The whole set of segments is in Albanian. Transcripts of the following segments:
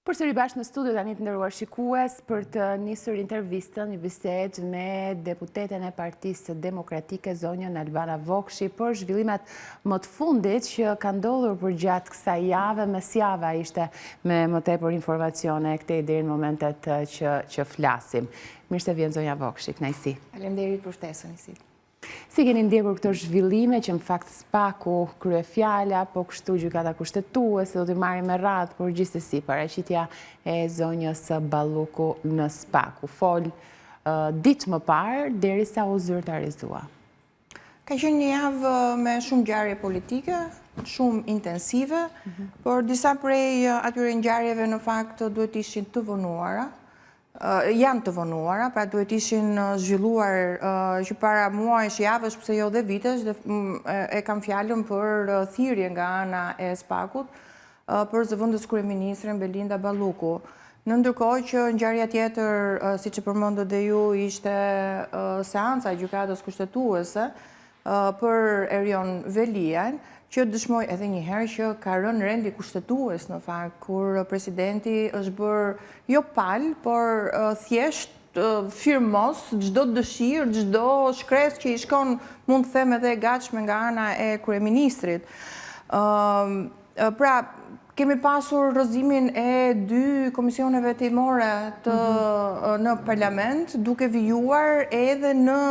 Përsëri bashkë në studio tani të nderuar shikues për të nisur intervistën, një bisedë me deputeten e Partisë Demokratike, zonjën Albana Vokshi, për zhvillimet më të fundit që kanë ndodhur përgjatë kësaj jave, mesjava ishte me më tepër informacione këtej deri në momentet që, që flasim. Mirë se vjen zonja Vokshi, kënaqësi. Faleminderit për ftesën, Isit. Si keni ndjekur këto zhvillime që në fakt SPAK-u, kryefjala, po kështu gjykata kushtetuese, do t'i marrim me radhë, por gjithsesi paraqitja e zonjës Balluku në SPAK. U fol ditë më parë, derisa u zyrtarizua. Ka qenë një javë me shumë ngjarje politike, shumë intensive, mhm. por disa prej atyre ngjarjeve në fakt duhet ishin të vonuara, janë të vonuara, pra duhet ishin zhvilluar që para muajsh, javësh, pse jo dhe vitesh, dhe e kam fjalën për thirrje nga ana e SPAK-ut për zëvendëskryeministren Belinda Balluku. Në ndërkohë që ngjarja tjetër, siç e përmendët dhe ju, ishte seanca e gjykatës kushtetuese, për Erion Veliajn, që dëshmoi edhe një herë që ka rënë rendi kushtetues në fakt, kur presidenti është bërë jo palë, por thjesht firmos çdo dëshirë, çdo shkresë që i shkon, mund të them edhe e gatshme nga ana e kryeministrit. Pra, kemi pasur rrëzimin e dy komisioneve hetimore të mhm. në parlament, duke vijuar edhe në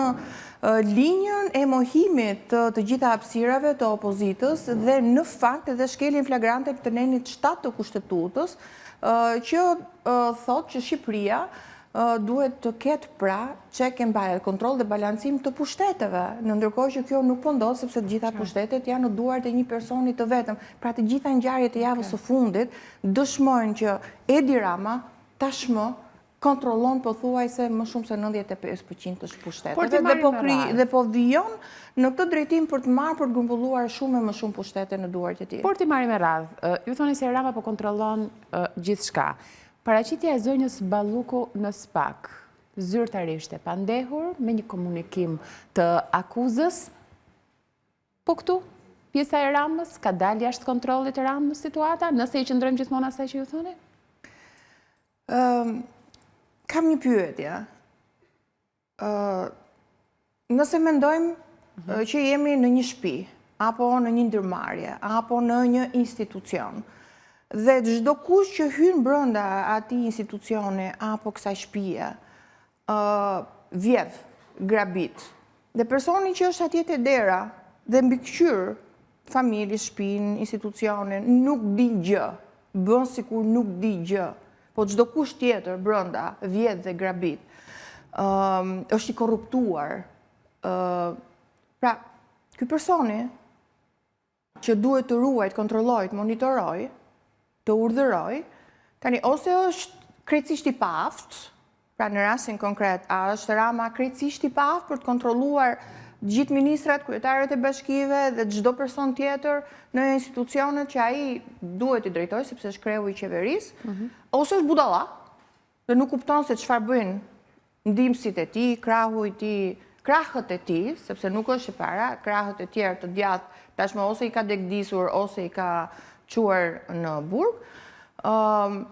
linjën e mohimit të të gjitha hapësirave të opozitës dhe në fakt edhe shkeljen flagrante të nenit 7 të kushtetutës, që thotë që Shqipëria duhet të ketë pra check and balance, kontroll dhe balancim të pushteteve, në ndërkohë që kjo nuk po ndodh sepse të gjitha pushtetet janë në duart e një personi të vetëm. Pra të gjitha ngjarjet e javës së fundit dëshmojnë që Edi Rama tashmë kontrollon pothuajse më shumë se 95% të pushteteve dhe po kri dhe po vijon në këtë drejtim për të marrë për të grumbulluar shumë e më shumë pushtete në duart e tij. Por t'i marrim me radhë, ju thoni se Rama po kontrollon gjithçka. Paraqitja e zonjës Balluku në SPAK, zyrtarisht e pandehur me një komunikim të akuzës, po këtu pjesa e Ramës ka dalë jashtë kontrollit të Ramës situata, nëse i qëndrojmë gjithmonë asaj që ju thoni? Kam një pyetje. Nëse mendojmë mhm. që jemi në një shpi, apo në një ndërmarrje, apo në një institucion, dhe çdokush që hyn brenda atij institucioni apo kësaj shpie, vjedh, grabit, dhe personi që është atje te dera dhe mbikëqyr familjen, shpinë, institucionin, nuk di gjë, bën sikur nuk di gjë, Po çdokush tjetër brenda vjedh dhe grabit, është i korruptuar. Pra, ky personi që duhet të ruajë, të kontrollojë, të monitorojë, të urdhërojë, tani ose është krejtësisht i paaftë, Pra në rastin konkret, a është Rama krejtësisht i paaftë për të kontrolluar gjithë ministrat, kryetarët e bashkive dhe çdo person tjetër në institucionet që ai duhet t'i drejtojë, sepse është kreu i qeverisë, mhm. ose është budalla dhe nuk kupton se çfarë bëjnë ndihmësit e tij, krahu i tij, krahët e tij, sepse nuk është e para, krahët e tjerë të djathtë tashmë ose i ka degdisur ose i ka çuar në burg. Ëm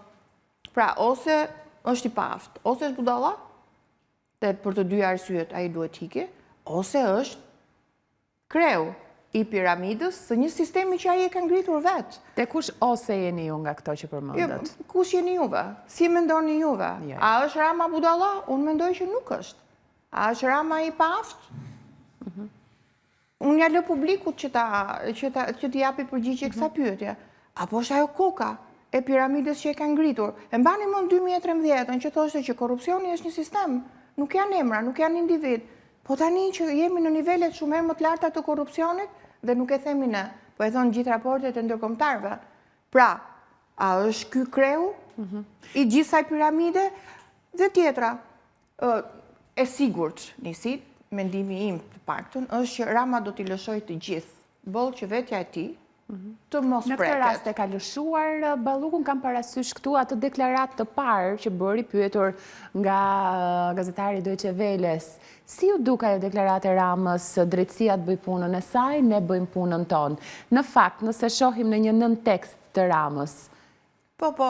Pra, ose është i paaftë, ose është budalla, dhe për të dyja arsyet ai duhet të iki, ose është kreu i piramidës së një sistemi që ai e ka ngritur vetë. Te kush ose jeni ju nga këto që përmendët? Jo, kush jeni juve? Si mendoni juve? Jo. A është Rama budalla? Unë mendoj që nuk është. A është Rama i paaftë? Mhm. Unë ia lë publikut që ta që ta që t'i japi përgjigje kësaj mhm. pyetje. Apo është ajo koka e piramidës që e ka ngritur? E mbani mend 2013-ën që thoshte që korrupsioni është një sistem, nuk janë emra, nuk janë individ. Po tani që jemi në nivelet shumë herë më të larta të korrupsionit dhe nuk e themi ne, po e thonë gjithë raportet e ndërkombëtarëve. Pra, a është ky kreu mhm. i gjithë kësaj piramide? Dhe tjetra, E sigurt, nisi, mendimi im të paktën, është që Rama do t'i lëshojë të gjithë, boll që vetja e tij mhm. të mos preket. Në këtë rast e ka lëshuar Ballukun, kam parasysh këtu atë deklaratë të parë që bëri pyetur nga gazetari i Deutsche Welles. Si ju duk ajo deklaratë e Ramës, drejtësia të bëjë punën e saj, ne bëjmë punën tonë. Në fakt, nëse shohim në një nëntekst të Ramës, Po, po.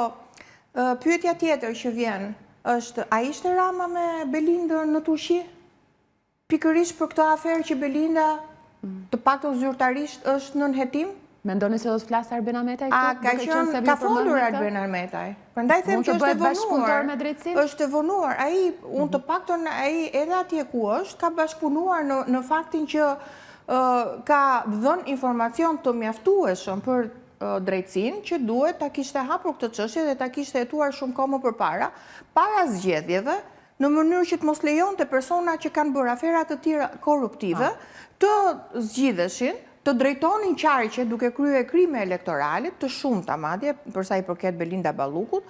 Pyetja tjetër që vjen është, a ishte Rama me Belindën në Turqi? Pikërisht për këtë aferë që Belinda, të paktën zyrtarisht, është nën hetim? Mendoni se do të flasë Arben Ahmetaj këtu? A ka qenë, ka folur Arben Ahmetaj. Prandaj them që është e vonuar. Me drejtësinë? Është e vonuar. Ai, unë të paktën ai edhe atje ku është, ka bashkëpunuar në në faktin që ka dhënë informacion të mjaftueshëm për drejtësinë që duhet ta kishte hapur këtë çështje dhe ta kishte hetuar shumë kohë më përpara, para zgjedhjeve, në mënyrë që të mos lejonte persona që kanë bërë afera të tjera korruptive të zgjidheshin, të drejtonin qarqe duke kryer krime elektorale, të shumta madje, për sa i përket Belinda Ballukut,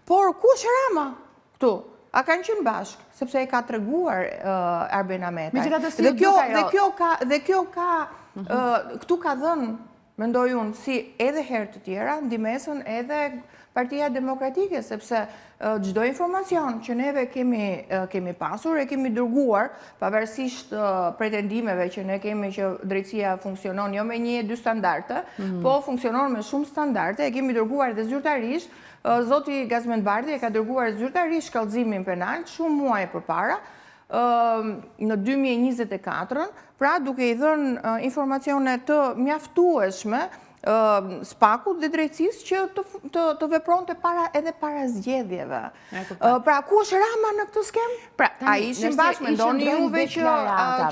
por ku është Rama këtu? A kanë qenë bashkë, sepse e ka treguar Arben Ahmetaj. Dhe kjo dhe kjo ka dhe kjo ka mhm. këtu ka dhënë Mendoj unë, si edhe herë të tjera, ndihmesën edhe Partia Demokratike, sepse çdo informacion që neve kemi, kemi pasur, e kemi dërguar, pavarësisht pretendimeve që ne kemi që drejtësia funksionon jo me një e dy standarde, mm. po funksionon me shumë standarde, e kemi dërguar dhe zyrtarisht, zoti Gazment Bardhi e ka dërguar zyrtarisht kallëzimin penal shumë muaj përpara, në 2024-ën, pra duke i dhënë informacione të mjaftueshme SPAK-ut dhe drejtësisë që të, të, të vepronte para edhe para zgjedhjeve. Pra, ku është Rama në këtë skemë? Pra, a ishin bashkë, mendoni juve që,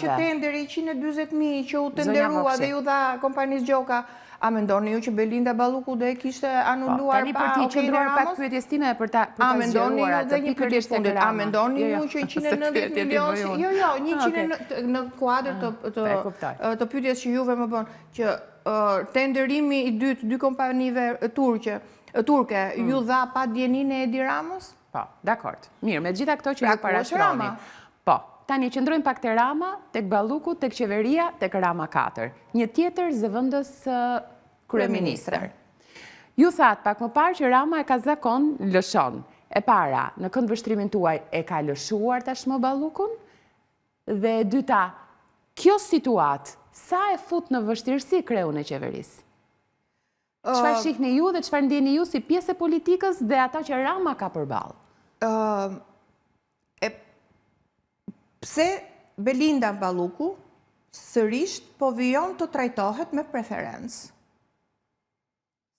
që tenderi 120.000 që u tenderua dhe iu dha kompanisë Gjoka, A mendoni ju që Belinda Balluku do e kishte po, anuluar pa për t'i qëndruar pak pyetjes time për ta për ta A mendoni ju dhe një pyetje fundit? A mendoni jo, jo. ju që 190 milion Jo, jo, 100 në kuadër të ah, të të pyetjes që juve më bën që tenderimi i dytë dy kompanive turqe turke mm. iu dha pa dijeninë e Edi Ramës? Po, dakord. Mirë, me gjitha këto që pra, ju parashtroni. Po, tani qëndrojmë pak te Rama, tek Balluku, tek qeveria, tek Rama 4. Një tjetër zëvendës kryeministër. Ju thatë pak më parë që Rama e ka zakon lëshon. E para, në këndvështrimin tuaj, e ka lëshuar tashmë Ballukun? Dhe e dyta, kjo situatë, sa e fut në vështirësi kreun e qeverisë? Çfarë shihni ju dhe çfarë ndjeni ju si pjesë e politikës dhe ata që Rama ka përballë? E pse Belinda Balluku sërish po vijon të trajtohet me preferencë?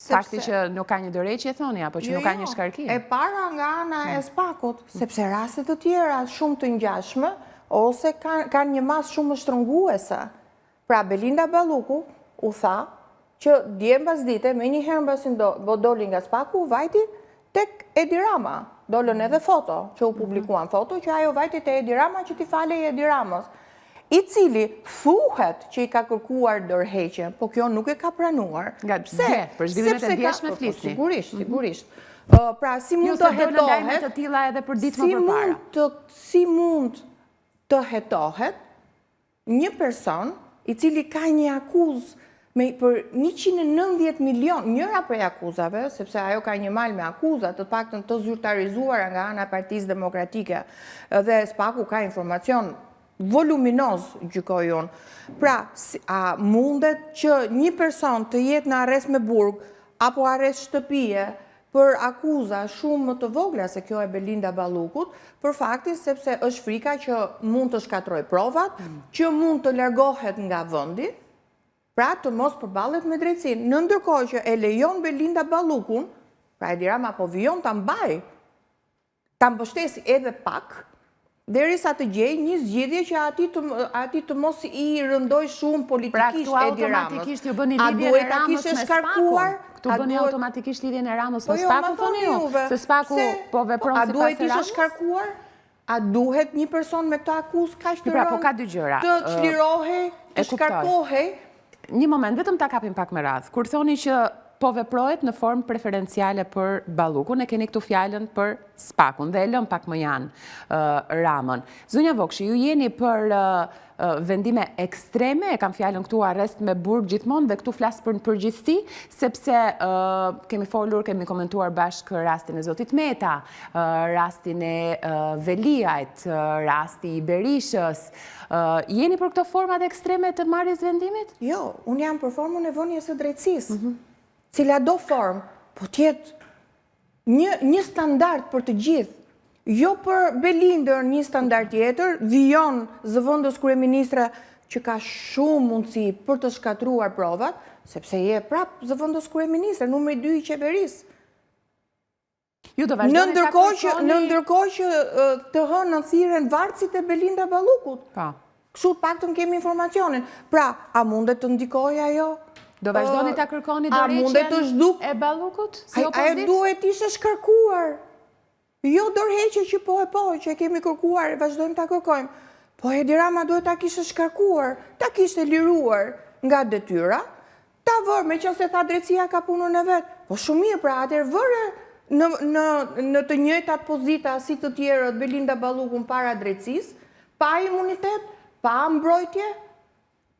Fakti që nuk ka një dorëheqje thoni apo që jo, nuk ka një jo. shkarkim? E para nga ana e mm. SPAK-ut, sepse raste të tjera shumë të ngjashme ose kanë një masë shumë më shtrënguese. Pra Belinda Balluku u tha që dje mbasdite, menjëherë mbasi do, doli nga SPAK-u, vajti tek Edi Rama. Dolën edhe foto, që u mhm. publikuan foto, që ajo vajti te Edi Rama që t'i falej Edi Ramës. I cili thuhet që i ka kërkuar dorëheqjen, po kjo nuk e ka pranuar. Nga pse? Për zhvillimet e djeshme po, flisni. Sigurisht, mhm. sigurisht. Pra, si mund të hetohet, të tilla edhe për ditë më përpara. Si mund të hetohet Një person i cili ka një akuzë me për 190 milion, njëra prej akuzave, sepse ajo ka një mal me akuza, të paktën të zyrtarizuara nga ana e Partisë Demokratike, dhe SPAK-u ka informacion voluminoz, gjykoj unë. Pra, a mundet që një person të jetë në arrest me burg, apo arrest shtëpie, për akuza shumë më të vogla se kjo e Belinda Ballukut, për faktin sepse është frika që mund të shkatërrojë provat, që mund të largohet nga vendi, pra të mos përballet me drejtësinë. Në ndërkohë që e lejon Belinda Ballukun, pra Edi Rama po vijon ta mbajë ta mbështesë edhe pak, derisa të gjejë një zgjidhje që atij të atij të mos i rëndojë shumë politikisht pra, Edi Ramës. Automatikisht ju bëni lidhjen e Ramës me SPAK-un? Këtu bëni automatikisht lidhjen e Ramës po me jo, SPAK-un, thoni ju, se SPAK-u po vepron sipas Ramës? A duhet të ishte shkarkuar? A duhet një person me këtë akuzë kaq të pra, po rëndë dy gjëra. të çlirohej, të shkarkohej? Një moment, vetëm ta kapim pak me radhë. Kur thoni që po veprohet në formë preferenciale për Ballukun, e keni këtu fjalën për SPAK-un dhe e lëmë pak mënjanë Ramën. Zonja Vokshi, ju jeni për vendime ekstreme, e kam fjalën këtu arrest me burg gjithmonë dhe këtu flas për në përgjithësi, sepse kemi folur, kemi komentuar bashkë rastin e zotit Meta, rastin e Veliajt, rasti i Berishës, Jeni për këto format ekstreme të marrjes vendimit? Jo, unë jam për formën e vënies së drejtësisë. Mhm. Cilado formë, po të jetë. Një një standard për të gjithë. Jo për Belindën një standard tjetër, vijon zëvendës kryeministre që ka shumë mundësi për të shkatërruar provat, sepse je prap zëvendës kryeministre, numri 2 i qeverisë. Ju do vazhdoni ta kërkoni... Në ndërkohë që të hënën thirren vartësit e Belinda Ballukut. Pa. Kështu të paktën kemi informacionin. Pra, a mundet të ndikojë ajo? Do vazhdoni ta kërkoni dorëheqjen e Ballukut? Si opozitë? Ajo duhet të ishte shkarkuar. Jo dorëheqje që po e po, që e kemi kërkuar, e vazhdojmë ta kërkojmë. Po Edi Rama duhet ta kishte shkarkuar, ta kishte liruar nga detyra, Ta vërë, meqenëse tha drejtësia ka punën e vet. Po shumë mirë, pra atëherë vëre në, në, në të njëjtat pozita si të tjerët Belinda Ballukun para drejtësisë, pa imunitet, pa mbrojtje,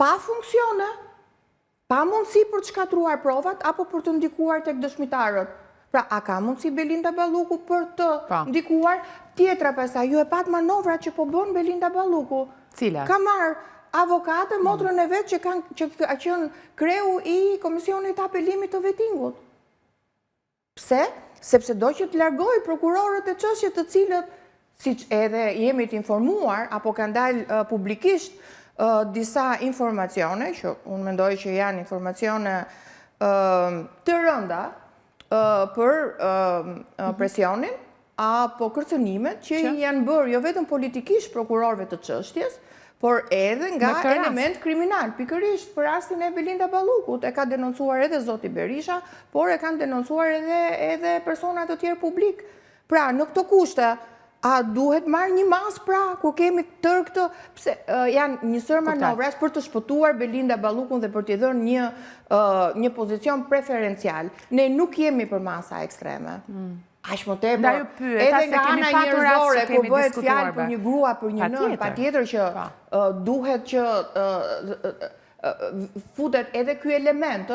pa funksione, pa mundësi për të shkatërruar provat apo për të ndikuar tek dëshmitarët. Pra, a ka mundësi Belinda Balluku për të ndikuar? Tjetra pastaj, ju e patë manovrat që po bën Belinda Balluku. Cilat? Ka marrë avokate motrën e vet që kanë që ka qenë kreu i Komisionit të Apelimit të Vetingut. Pse? Sepse do që të largojë prokurorët e çështjes të cilët siç edhe jemi të informuar apo kanë dalë publikisht disa informacione që unë mendoj që janë informacione të rënda për mhm. presionin apo kërcënimet që i janë bërë jo vetëm politikisht prokurorëve të çështjes, por edhe nga elementë kriminalë. Pikërisht për rastin e Belinda Ballukut e ka denoncuar edhe zoti Berisha, por e kanë denoncuar edhe edhe persona të tjerë publikë. Pra, në këto kushte, a duhet marrë një masë pra, kur kemi tërë këtë, pse janë një sërë manovrash për të shpëtuar Belinda Ballukun dhe për t'i dhënë një, një pozicion preferencial. Ne nuk jemi për masa ekstreme. Mm. Aq më tepër, edhe nga ana njerëzore, kur bëhet fjalë për një grua, për një nënë, patjetër që duhet që futet edhe ky element,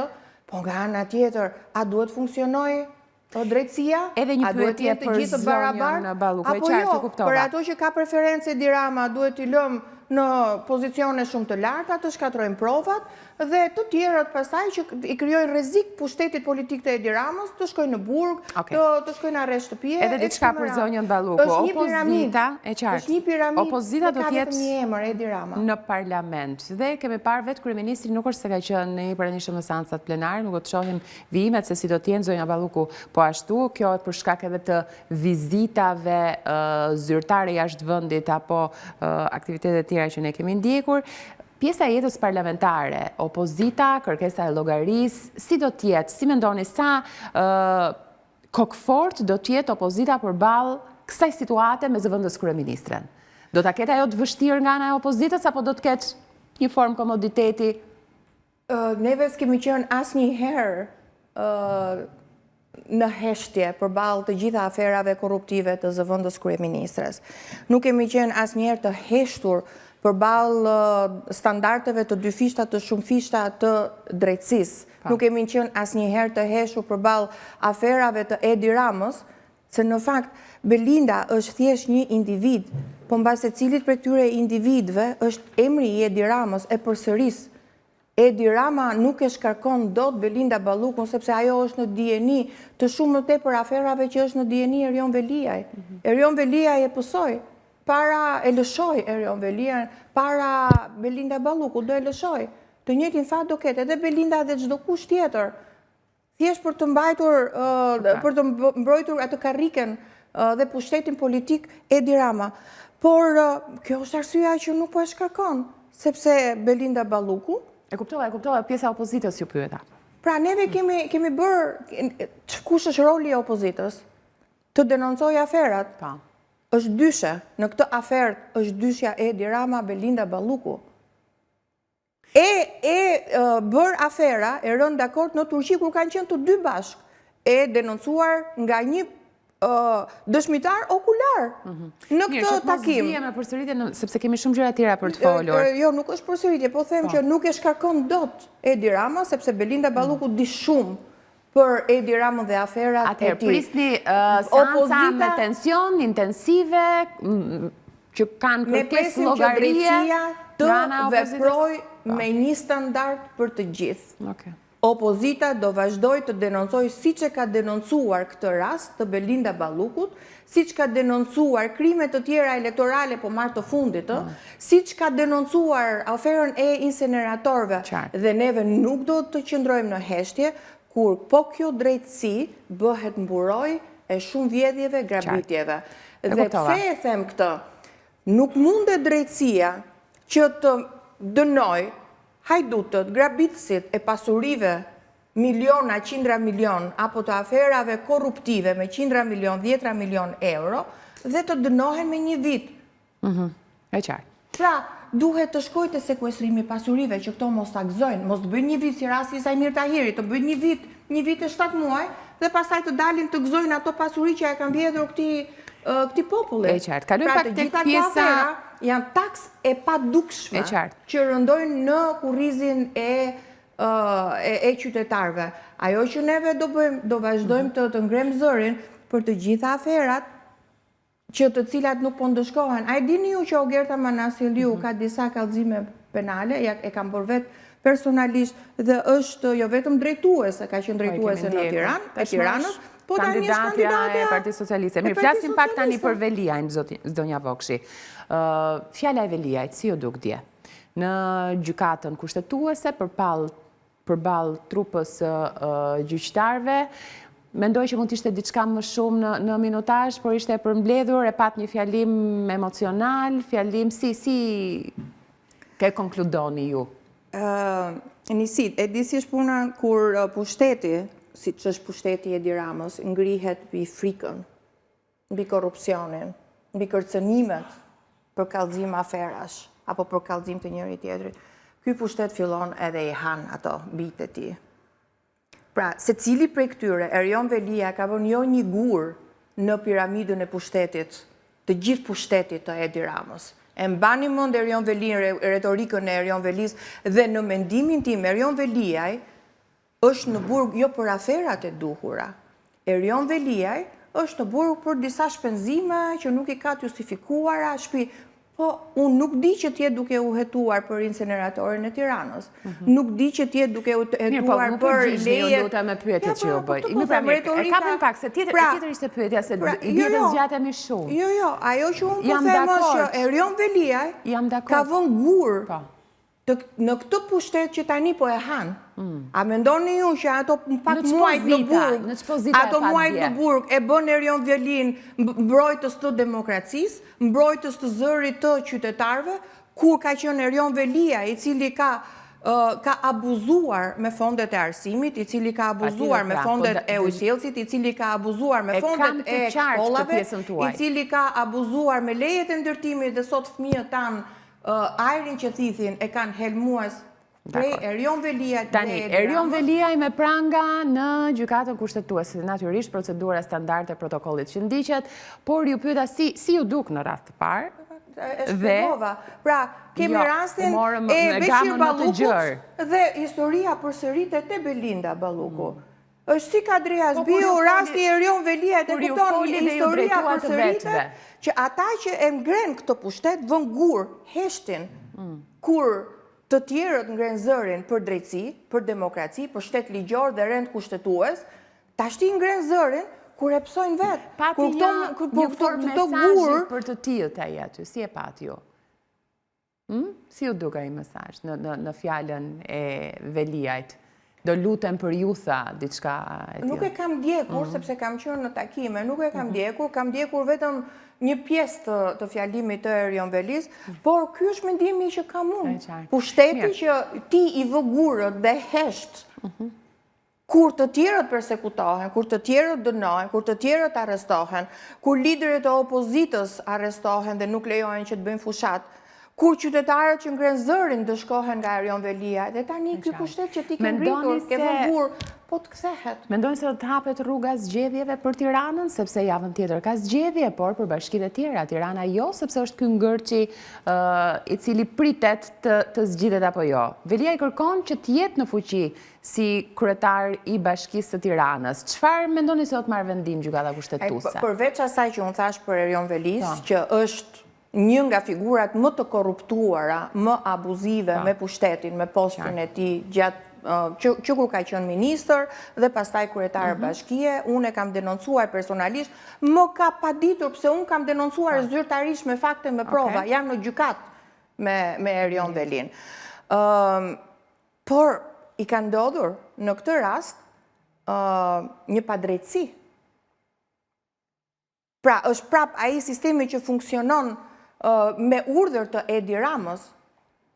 po nga ana tjetër, a duhet funksionojë Po drejtësia, Edhe një a duhet pyetje jenë të për gjithë të zonjën barabartë? Balluku, e Apo qartë, jo, ju kuptova. për ato që ka preferencë Edi Rama, duhet t'i lëmë në pozicione shumë të larta, të shkatërrojnë provat dhe të tjerët pastaj që i krijojnë rrezik pushtetit politik të Edi Ramës, të shkojnë në burg, Okej. të të shkojnë në arrest shtëpie Edhe e diçka kështu me për radhë. zonjën Balluku. Është një piramidë, Opozita, e qartë. është një piramidë Opozita dhe do ka të vetëm jetë një emër, Edi Rama. në parlament. Dhe kemi parë vetë kryeministri nuk është se ka qenë i pranishëm në seancat plenare, nuk do të shohim Vijimet se si do të jenë zonja Balluku po ashtu, kjo për shkak edhe të vizitave zyrtare jashtë vendit apo aktivitete të tjera që ne kemi ndjekur. Pjesa e jetës parlamentare, opozita, kërkesa e llogarisë, si do të jetë, si mendoni sa kokëfortë do të jetë opozita përballë kësaj situate me zëvendëskryeministren? Do ta ketë ajo të vështirë nga ana e opozitës apo do të ketë një formë komoditeti Neve s'kemi qenë asnjëherë në heshtje përballë të gjitha aferave korruptive të zëvendës kryeministres. Nuk kemi qenë asnjëherë të heshtur përballë standardeve të dyfishta të shumëfishta të drejtësisë. Nuk kemi qenë asnjëherë të heshtur përballë aferave të Edi Ramës, se në fakt Belinda është thjesht një individ, po mbas secilit prej këtyre individëve është emri i Edi Ramës, e përsëris. Edi Rama nuk e shkarkon dot Belinda Ballukun sepse ajo është në dijeni të shumë më tepër aferave që është në dijeni Erion Veliaj. Mhm. Erion Veliaj e pësoi para e lëshoi Erion Veliaj para Belinda Ballukut do e lëshojë. Të njëjtin fat do ketë edhe Belinda dhe çdokush tjetër. Thjesht për të mbajtur, për të mbrojtur atë karriken dhe pushtetin politik Edi Rama. Por kjo është arsyeja që nuk po e shkarkon, sepse Belinda Balluku E kuptova, e kuptova, pjesa e opozitës ju pyeta. Pra neve kemi kemi bërë kush është roli i opozitës? Të denoncojë aferat. Po. Është dyshe, në këtë aferë është dyshja Edi Rama Belinda Balluku. E e bërë afera e rënë dakord në Turqi kur kanë qenë të dy bashkë, e denoncuar nga një dëshmitar okular mhm. në këtë takim. Mirë, që të mos bie me përsëritje, sepse kemi shumë gjëra tjera për të folur. Jo, nuk është përsëritje, po them po. që nuk e shkarkon dot Edi Rama, sepse Belinda Balluku di shumë për Edi Ramën dhe aferat e tij. Atëherë, prisni seanca me tension, intensive, që kanë kërkesë llogarie të veprojë me një standard për të gjithë. Opozita do vazhdojë të denoncojë siç e ka denoncuar këtë rast të Belinda Ballukut, siç ka denoncuar krime të tjera elektorale, po marr të fundit, ë, mm. siç ka denoncuar aferën e inceneratorëve dhe neve nuk do të qëndrojmë në heshtje kur po kjo drejtësi bëhet mburojë e shumë vjedhjeve, grabitjeve. Dhe pse e them këtë? Nuk mundet drejtësia që të dënojë hajdutët, grabitësit e pasurive miliona, qindra milion, apo të aferave korruptive me qindra milion, dhjetra milion euro, dhe të dënohen me një vit. Mhm, e qartë. Pra, duhet të shkojë te sekuestrimi i pasurive që këto mos ta gëzojnë, mos të bëjnë një vit si rasti i Saimir Tahirit, të bëjnë një vit, një vit e 7 muaj dhe pastaj të dalin të gëzojnë ato pasuri që ia kanë vjedhur këtij këtij populli. E qartë. Kalojmë pra, pak tek pjesa janë taksë e padukshme që rëndojnë në kurrizin e e, e qytetarëve. Ajo që neve do bëjmë, do vazhdojmë mhm. të të ngremë zërin për të gjitha aferat që të cilat nuk po ndëshkohen. A e dini ju që Ogerta Manastirliu mhm. ka disa kallëzime penale, ja, e kam bërë vetë personalisht dhe është jo vetëm drejtuese, ka qenë po, drejtuese në Tiranë, e Tiranës, po tani është kandidatja e Partisë Socialiste. Mirë, flasim pak tani për Veliajn, zonja Vokshi. Fjala e Veliajt, si ju duk dje? Në gjykatën kushtetuese, përballë përballë trupës së gjyqtarëve. Mendoj që mund të ishte diçka më shumë në, në minutazh, por ishte e përmbledhur, e patë një fjalim emocional, fjalim si si e konkludoni ju? Ë, nisi, e di si është puna kur pushteti, siç është pushteti i Edi Ramës, ngrihet mbi frikën, mbi korrupsionin, mbi kërcënimet për kallëzim aferash apo për kallëzim të njëri-tjetrit, ky pushtet fillon edhe i han ato bijtë e tij. Pra, secili prej këtyre, Erion Veliaj ka vënë jo një gur në piramidën e pushtetit, të gjithë pushtetit të Edi Ramës. E mbani mend Erion Veliajn, retorikën e Erion Veliajt dhe në mendimin tim Erion Veliaj është në burg jo për aferat e duhura. Erion Veliaj është në burg për disa shpenzime që nuk i ka të justifikuara, shpi. Po, unë nuk di që të jetë duke u hetuar për inceneratorin e Tiranës. Mhm. Nuk di që të jetë duke u po, hetuar për lejet... Mirë, po, me pyetjet që ju po, bëj. Mirë, pra, e kapim pak, se tjetër, pra, tjetër ishte pyetja, se pra, i bie të jo, jo. zgjatemi shumë. Jo, jo, ajo që unë po them është që Erion Veliaj ka vënë gur po. Të, në këtë pushtet që tani po e han. Mm. A mendoni ju që ato pak muaj në burg, ato muaj në burg e bën Erion Veliajn mbrojtës të demokracisë, mbrojtës të zërit të qytetarëve, kur ka qenë Erion Veliaj, i cili ka ka abuzuar me fondet e arsimit, i cili ka abuzuar me pra, po fondet e ujësjellësit, i cili ka abuzuar me fondet e shkollave, i cili ka abuzuar me lejet e ndërtimit dhe sot fëmijët tanë Ajrin që thithin e kanë helmues prej Erion Veliajt dhe Edi Ramës. Tani, Erion Veliaj me pranga në gjykatën kushtetuese, natyrisht procedura standarde e protokollit që ndiqet, por ju pyeta si si ju duk në radhë të parë? E shpjegova. Pra, kemi jo, rastin e Beqir Ballukut dhe historia përsëritet te Belinda Balluku. Mm. Është si Kadri po, Hazbiu, rasti i Erion Veliajt, e kupton, historia përsëritet që ata që e ngrenë këtë pushtet vënë gur, heshtin, mm. kur të tjerët ngrenë zërin për drejtësi, për demokraci, për shtet ligjor dhe rend kushtetues, tashti ngrenë zërin kur e pësojnë vetë. Pati një, një formë mesazhi për të tillët ai aty, si e patë ju? Hm? Si ju duk ai mesazh në në në fjalën e Veliajt? Do lutem për ju tha diçka e tillë. Nuk e kam ndjekur mm. sepse kam qenë në takime, nuk e kam mm. ndjekur, kam ndjekur vetëm një pjesë të të fjalimit të Erion Velisë, mm. por ky është mendimi që kam unë. Pushteti që ti i vë gurët dhe hesht. Mhm. Kur të tjerët persekutohen, kur të tjerët dënohen, kur të tjerët arrestohen, kur liderët e opozitës arrestohen dhe nuk lejohen që të bëjnë fushatë, kur qytetarët që ngrenë zërin ndëshkohen nga Erion Veliaj, dhe tani ky pushtet që ti ke ngritur, ke vënë gur, po të kthehet. Mendoni se do të hapet rruga zgjedhjeve për Tiranën, sepse javën tjetër ka zgjedhje, por për bashkitë e tjera, Tirana jo, sepse është ky ngërçi i cili pritet të, të zgjidhet apo jo. Veliaj kërkon që të jetë në fuqi si kryetar i Bashkisë së Tiranës. Çfarë mendoni se do të marrë vendim Gjykata Kushtetuese? Përveç asaj që unë thashë për Erion Veliajn, po. që është një nga figurat më të korruptuara, më abuzive po. me pushtetin, me postin e tij gjatë që, që kur ka qenë ministër dhe pastaj kryetar mhm. bashkie, unë e kam denoncuar personalisht, më ka paditur pse unë kam denoncuar po. zyrtarisht me fakte me prova, jam në gjykatë me, me Erion Velinë. Por, i ka ndodhur në këtë rast një padrejtësi. Pra, është prap ai sistemi që funksionon me urdhër të Edi Ramës,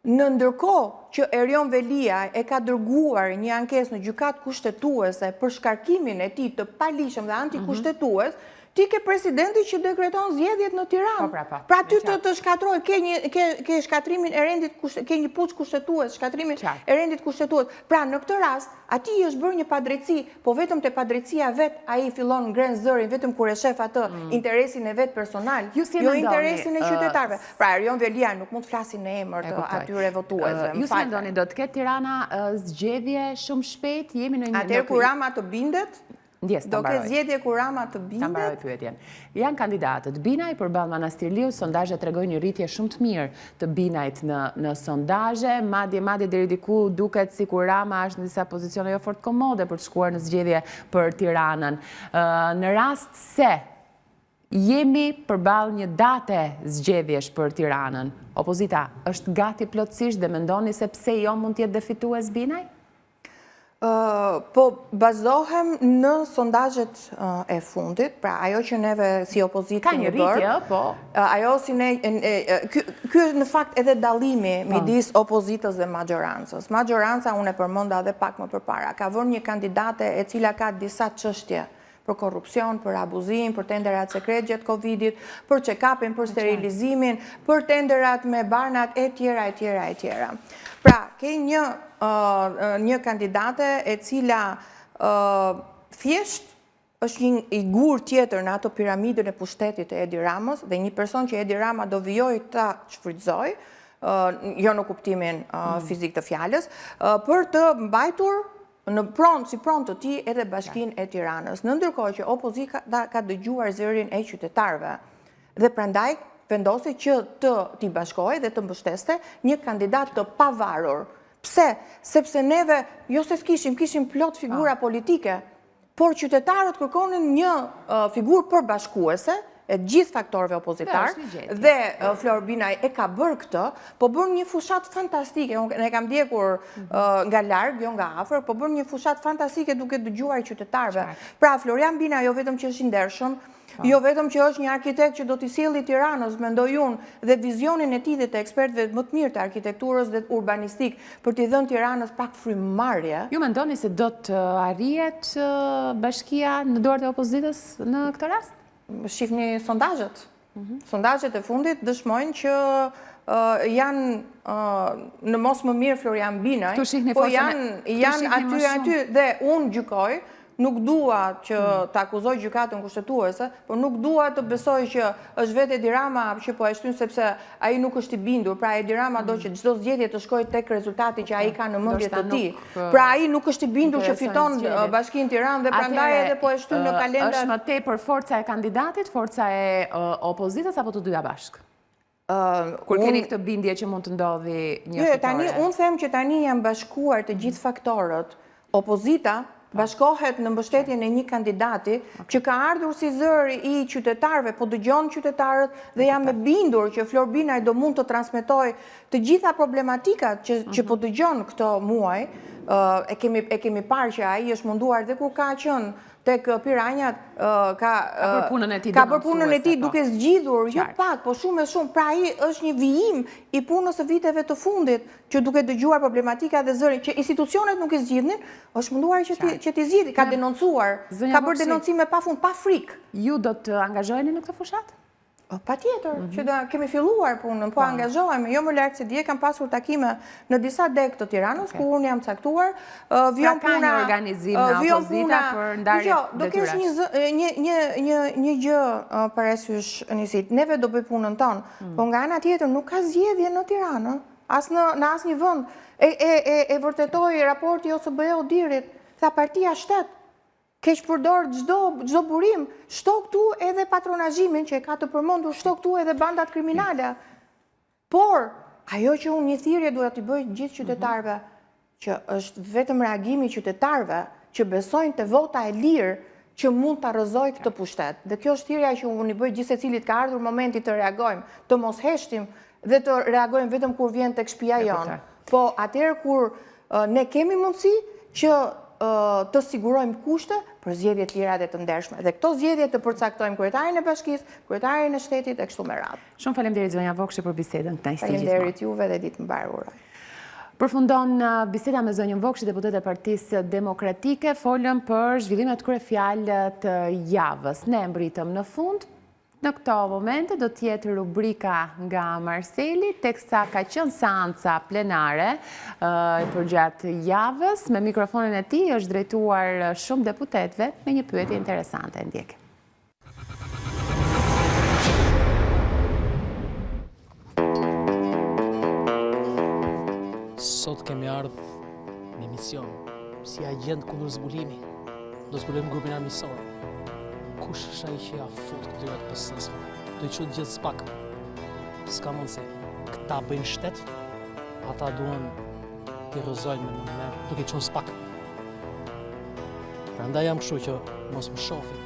në ndërkohë që Erion Veliaj e ka dërguar një ankesë në gjykatë kushtetuese për shkarkimin e tij të paligjshëm dhe antikushtetues, ti ke presidenti që dekreton zgjedhjet në Tiranë. Po, pra, po. Pra ty të të shkatërroj, ke një ke ke shkatërrimin e rendit ke një puç kushtetues, shkatërrimin e rendit kushtetues. Pra në këtë rast, atij i është bërë një padrejtësi, po vetëm te padrejtësia vet ai fillon ngren zërin vetëm kur e shef atë mm. interesin e vet personal, jo interesin e qytetarëve. Pra Erion Veliaj nuk mund të flasi në emër të atyre votuesve. Ju si mendoni do të ketë Tirana zgjedhje shumë shpejt? Jemi në një Atëherë kur Rama të bindet, Ndjesë, ta mbaroj. Do ketë zgjedhje kur Rama të bindet? Ta mbaroj pyetjen. Janë kandidatët. Binaj përballë Manastirliut, sondazhet tregojnë një rritje shumë të mirë të Binajt në në sondazhe, madje madje deri diku duket sikur Rama është në disa pozicione jo fort komode për të shkuar në zgjedhje për Tiranën. Në rast se jemi përballë një date zgjedhjesh për Tiranën, opozita është gati plotësisht dhe mendoni se pse jo mund të jetë dhe fitues Binaj? Po bazohem në sondazhet e fundit, pra ajo që neve si opozitë kemi bërë. Ka një rritje, po. Ajo si ne, ky është në fakt edhe dallimi po. midis opozitës dhe maxhorancës. Maxhoranca, unë e përmenda edhe pak më përpara, ka vënë një kandidate e cila ka disa çështje për korrupsion, për abuzim, për tenderat sekret gjatë Covidit, për check-upin, për sterilizimin, për tenderat me barnat, e tjera, e tjera, e tjera. Pra, ke një, një kandidate e cila thjesht është një gur tjetër në ato piramidën e pushtetit të Edi Ramës dhe një person që Edi Rama do vijojë ta shfrytëzojë, jo në kuptimin mm. fizik të fjalës, për të mbajtur në pronë, si pronë të tij edhe bashkinë e Tiranës. Në ndërkohë që opozita ka dëgjuar zërin e qytetarëve dhe prandaj vendosi që të t'i bashkohej dhe të mbështeste një kandidat të pavarur. Pse? Sepse neve, jo se s'kishim, kishim plot figura politike, por qytetarët kërkonin një figurë përbashkuese, e gjithë faktorëve opozitarë, dhe Flor Binaj e ka bërë këtë, po bën një fushatë fantastike, unë e kam ndjekur mhm. nga larg, jo nga afër, po bën një fushatë fantastike duke dëgjuar qytetarëve. Pra, Florian Binaj jo vetëm që është i ndershëm, po. jo vetëm që është një arkitekt që do t'i sjelli Tiranës, mendoj unë, dhe vizionin e tij dhe të ekspertëve më të mirë të arkitekturës dhe urbanistikës, për t'i dhënë Tiranës pak frymëmarrje. Ju mendoni se do të arrihet bashkia në duart e opozitës në këtë rast? Shihni sondazhet. Mhm. Sondazhet e fundit dëshmojnë që janë në mos më mirë Florian Binaj, po janë janë aty aty dhe unë gjykoj, nuk dua që mm. të akuzoj gjykatën kushtetuese, por nuk dua të besoj që është vetë Edi Rama që po e shtyn sepse ai nuk është i bindur. Pra Edi Rama do mm. që çdo zgjedhje të shkojë tek rezultati që ai ka në mendje të tij. Pra ai nuk është i bindur që fiton bashkinë Tiranë dhe prandaj edhe po e shtyn në kalendat. Është më tepër forca e kandidatit, forca e opozitës apo të dyja bashkë? Kur keni këtë bindje që mund të ndodhi një jo, fitore? Tani unë them që tani janë bashkuar të gjithë faktorët. Opozita bashkohet në mbështetjen e një kandidati që ka ardhur si zëri i qytetarëve, po dëgjon qytetarët dhe jam e bindur që Flor Binaj do mund të transmetojë të gjitha problematikat që që po mhm. dëgjon këto muaj, e kemi e kemi parë që ai është munduar dhe kur ka qenë tek Piranjat ka bërë punën e tij ka bërë punën e tij po. duke zgjidhur jo pak, po shumë e shumë. Pra ai është një vijim i punës së viteve të fundit që duke dëgjuar problematika dhe zërin që institucionet nuk i zgjidhnin, është munduar që t'i që t'i zgjidhi, ka denoncuar, ka bërë denoncime pa fund, pa frikë. Ju do të angazhoheni në këtë fushatë? Patjetër, mhm. që do kemi filluar punën, po, po angazhohemi, jo më larg se dje kam pasur takime në disa degë të Tiranës, ku unë jam caktuar, vijon pra puna... Pra ka një organizim në opozita për ndarje jo, do kesh një, një, një, një gjë parasysh nisit, neve do bëj punën tonë, mm. po nga ana tjetër nuk ka zgjedhje në Tiranë, as në, në asnjë vend, e, e, e, e vërtetoi raporti OSBE-ODIHR-it, tha partia shtet, keqpërdor çdo çdo burim, shto këtu edhe patronazhimin që e ka të përmendur, shto këtu edhe bandat kriminale. Por ajo që unë një thirrje dua t'i bëj gjithë qytetarëve, mhm. që është vetëm reagimi i qytetarëve që besojnë te vota e lirë që mund ta rrëzojë këtë pushtet. Dhe kjo është thirrja që unë i bëj gjithsecilit, ka ardhur momenti të reagojmë, të mos heshtim dhe të reagojmë vetëm kur vjen tek shtëpia jonë. Po atëherë kur ne kemi mundësi që të sigurojmë kushte për zgjedhje të lira dhe të ndershme. Dhe këto zgjedhje të përcaktojmë kryetarin e bashkisë, kryetarin e shtetit e kështu me radhë. Shumë faleminderit zonja Vokshi për bisedën. Kënaqësi gjithmonë. Faleminderit juve dhe ditë të mbarë uroj. Përfundon biseda me zonjën Vokshi, deputete e Partisë Demokratike, folëm për zhvillimet kryefjalë të javës. Ne mbërritëm në fund, në këto momente do të jetë rubrika nga Marseli, teksa ka qenë seanca plenare përgjatë javës, me mikrofonin e tij është drejtuar shumë deputetëve me një pyetje interesante. E ndjekim. Sot kemi ardhë në mision, si agjent kundërzbulimi. Do zbulojmë grupin armiqësor. Kush është ai që ja fut këtyre të PS-së? Do i çojë të gjithë SPAK. S'ka mundësi. Këta bëjnë shtet, ata duan t'i rrëzojnë me, me, duke i çuar SPAK. Prandaj jam kështu që mos më shofin.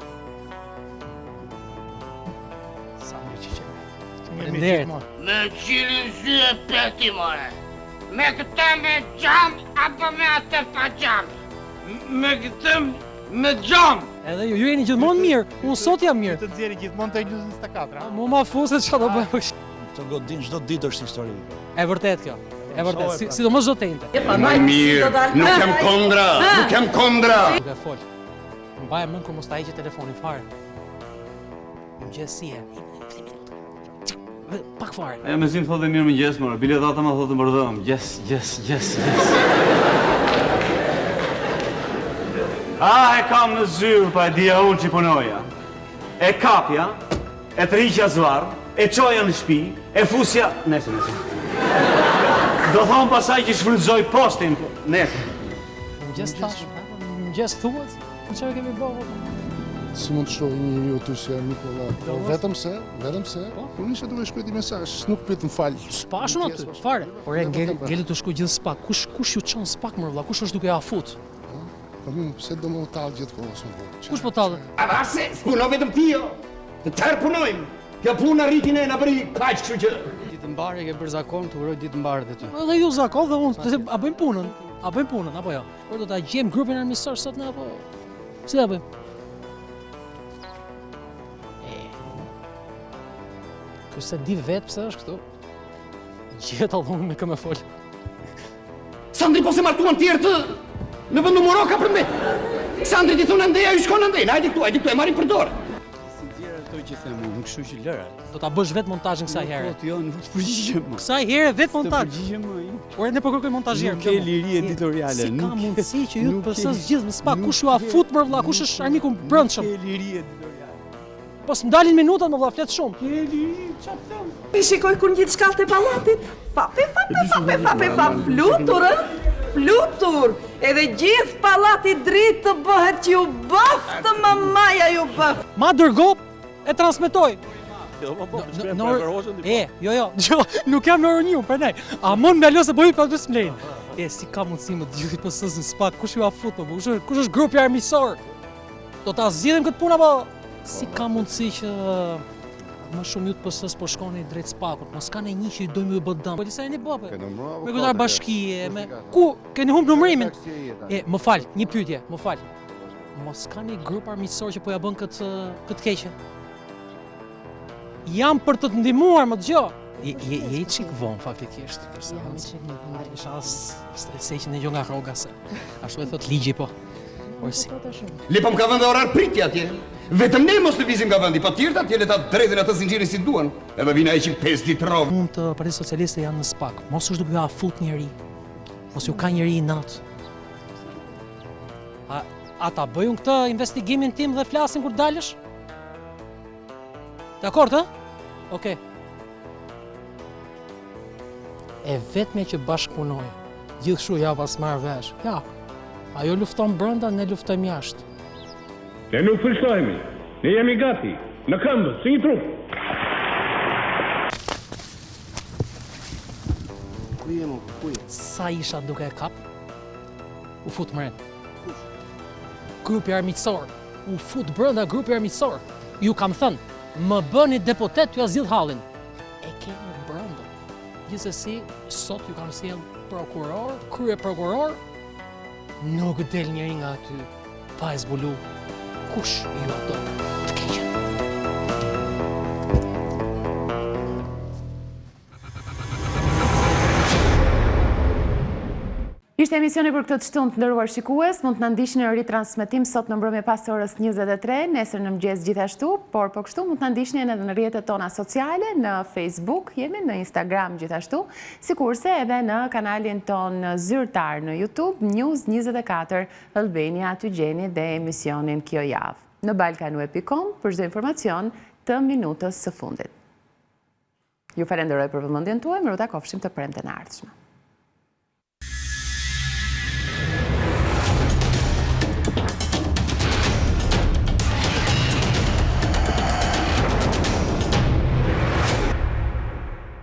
Sa mirë që qenë. Faleminderit. Me cilin sy e pe ti more? Me këtë me xham apo me atë pa xham? Me këtë me xham. Edhe ju, ju jeni gjithmonë mirë, unë sot jam mirë. Të nxjerri gjithmonë të 24, a? Mu ma fuse çfarë do bëj. Të godin çdo ditë është historike. E vërtetë kjo. E vërtetë, si, sidomos çdo të enjte. Më mirë, nuk jam kondra, nuk jam kondra. Duke fol. Mbaje mend kur mos ta heqë telefonin fare. Mëngjes si je. Pak fare. Ajo mezi më thotë mirëmëngjes, more. Bile dhe atë më thotë më dhëm. Yes, yes, yes, yes. Ah, e kam në zyrë, pa e dija unë që punoja. E kapja, E tërhiqja zvarrë, e çoja në shtëpi, e fusja, nesër, nesër. Do thonë pastaj që shfrytëzoj postin, nesër. Mëngjes tash, mëngjes thuhet, po çfarë kemi bërë? Si mund të shohë një njeriu ty si armik valla? Po vetëm se, vetëm se, po? unë isha duke shkruar një mesazh, nuk prit më fal. S'pashun aty, fare. Por e ngeli, ngeli të shku gjithë SPAK. Kush kush ju çon SPAK mor vlla? Kush është duke ja fut? Po mirë, pse do më tall gjithë kohës më bërë? Kush po tallet? Avase, s'puno vetëm ti jo. Të tërë punojmë. Kjo punë arriti ne na bëri kaq, kështu që. Ditë të mbarë, e ke bërë zakon, të uroj ditë të mbarë dhe ty. Edhe ju zakon dhe unë, të a bëjmë punën? A bëjmë punën apo jo? Por do ta gjejmë grupin armiqësor sot ne apo si ta bëjmë? E. Ky s'e di vetë pse është këtu. Gjeta dhe unë me kë me fol. Sandri po se martuan tjerët në vend numëro ka për mbet. Sandri ti thonë andej, ai shkon andej. Hajde këtu, hajde këtu e marrim për dorë. Si nxjerr ato që them unë, kështu që lëra. Do ta bësh vetë montazhin kësaj here. Po, jo, nuk të përgjigjem më. Kësaj here vetë montazh. Të përgjigjem më. Ore ne po kërkojmë montazhier. Nuk ke liri editoriale. Si ka mundësi që ju të PS-së gjithë në SPAK, kush jua fut mor vlla, kush është armiku i brendshëm? Nuk ke liri editoriale. Po s'më dalin minutat mo vlla, flet shumë. Ke liri, ça them? I shikoj kur ngjit shkallët e pallatit. Fap e fap e fap e fap e fap flutur, ë? Flutur. Edhe gjithë pallati dritë të bëhet që ju bëftë mamaja ju bëftë. Ma dërgo e transmetoj. Jo, po, po, në orë, e, jo, jo, jo, nuk jam në orë një, prandaj. A mund më lëse po i pa të s'mlejnë. E, si ka mundësi më të gjithë PS-së në SPAK, kush ju a fut, më, kush, kush është grupi armiqësor? Do ta zgjidhim këtë punë apo si ka mundësi që më shumë ju të PS-së po shkoni drejt SPAK-ut, mos ka ndonjë që i dojmë ju bë dëm. Po disa jeni bë, me kryetar bashkie, me ku keni humb numërimin? E, më fal, një pyetje, më fal. Mos ka një grup armiqësor që po ja bën këtë këtë keqe. Jam për të të ndihmuar, më dëgjo. Je je je i çik vonë faktikisht. Jam i çik më vonë. Isha se që në nga rroga se. Ashtu e thot ligji po. Por si. Le po më ka vënë dhe orar pritje atje. Vetëm ne mos lëvizim nga vendi, po tjerët atje le ta dredhin atë zinxhirin si duan. Edhe vina e heqin 5 ditë rrogë. Mund të Partisë Socialiste janë në SPAK. Mos është duke jua fut njeri. Mos ju ka njeri inat. A a ta bëj unë këtë investigimin tim dhe flasim kur dalësh? Dakord, ë? Okej. E vetmja që bashkëpunoi, gjithshu ja pas marrë vesh. Ja, ajo lufton brenda, ne luftojmë jashtë. Ne nuk frikësohemi. Ne jemi gati, në këmbë, si një trup. Ku je mo, ku je? Sa isha duke e kap? U fut mrena. Grupi armiqësor. U fut brenda grupi armiqësor. Ju kam thënë, më bëni deputet t'jua zgjidh hallin. E keni brenda. Gjithsesi, sot ju kam sjellë prokuror, kryeprokuror, nuk del njeri nga aty pa e zbulu kush jua do të keqen. Ishte emisioni për këtë të shtunë të nderuar shikues, mund të na ndiqni në ritransmetim sot në mbrëmje pas orës 23, nesër në mëngjes gjithashtu, por po kështu mund të na ndiqni edhe në rrjetet tona sociale, në Facebook, jemi në Instagram gjithashtu, sikurse edhe në kanalin tonë zyrtar në YouTube, News 24 Albania, aty gjeni dhe emisionin kjo javë. Në balkanweb.com për çdo informacion të minutës së fundit. Ju falenderoj për vëmendjen tuaj, mirutakofshim të premten e ardhshme.